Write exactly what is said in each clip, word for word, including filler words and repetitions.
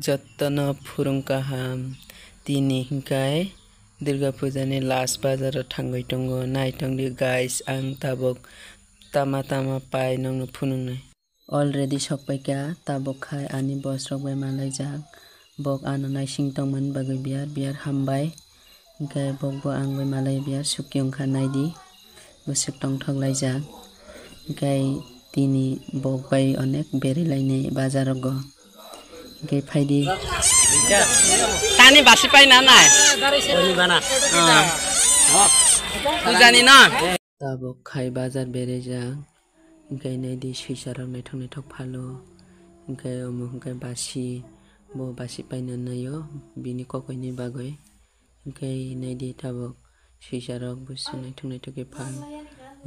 Jotono phurung kaham. Tini hinkai Durga Puja ni last bazar o thangwi tongo. Naitong di guys, ang tabuk tama tama pai nongno phunuknai. Already sokpaikha, tabuk khai ani boss rok bai malaijak. Bok ano naising tongmani bagwi biyar biyar hambai. Hinkhe bokbo ang bai malai biyar sukiyung kha naidi. Bwswk tongthok laijak. Hinkhe tini bok bai onek beri lainai bazar rogo. Hinkhe phaidi. Tani basi pai na nai? Boni bana. Ah. Pujani na? Tabuk khai bazar berejak. Hinkhe naidi swisarok naithok naithok phalo. Hinkhe omo hinkhe basi, bo basi paina naio bini kokoini bagwi. Hinkhe naidi tabuk swisarok bwswk naithok naithok khe phal.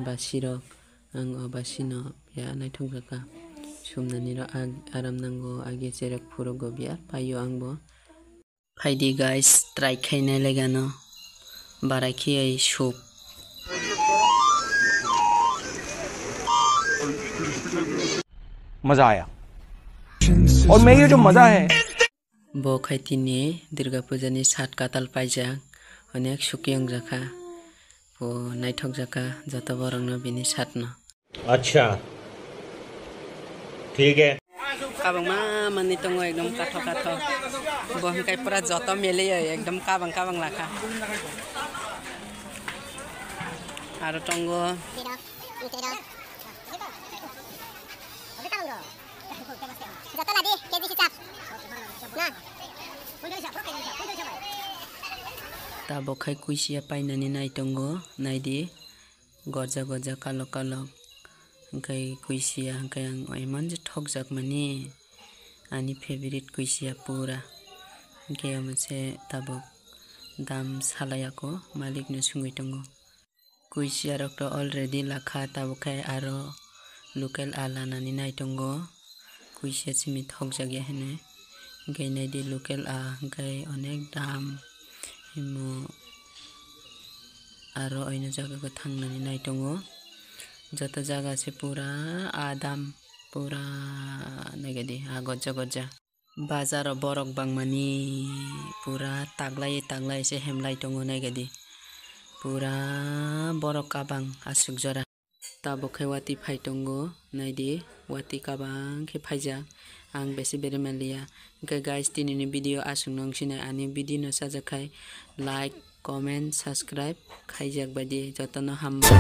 Basirok, ang o basino ya naithok jakha. Sumnanirok ag-, aram nango, agi cherok phurogo biya paio angbo. Phaidi guys, try khainai legano. Barai khiyai soup. मजा आया। और मैं ये जो मजा है। Bo khai tini Durga Puja ni sat katal paijak, onek suki wngjakha. Bo naithok jakha joto borokno bini satno. Acha. Thik hai. Kabangma manwi tongo ekdom kathok kathok. Bo hwnkhe pura joto meliya ekdom kabang kabang lakha. Aro tongo. Joto ladi, K G hisab. Na. Tabok khai kuisiya painani nai tongo, naidi. Gorja gorja kalok kalok. Hwnkhe kuisiya hwnkhe ang emon je thokjak mani. Ani favorite kuisiya pura. Hwnkhe omo se tabok dam salai ako, malik no sungwi tongo. Kuisiya rok to already lakha, tabuk khai aro local a lanani nai tongo. Kuisiya simi thokjak ya hinwi. Hwnkhe naidi local a hwnkhe onek dam. Himo aro oino jaga khe thangnani nai tongo. Joto jaga se pura a dam, pura naigadi a gorja gorja. Bazaro borok bangmani pura taglai taglai se hemlai tongo naigadi. Pura borok kabang aswk jora. Tabuk khe watwi phai tongo, naidi, watwi kabang khe phaijak. Ang besi beremaliya. Hwnkhe guys, tinini video aswkno wngsinai. Ani video no sajak khai like, comment, subscribe khaijak baidi. Jotono hambai.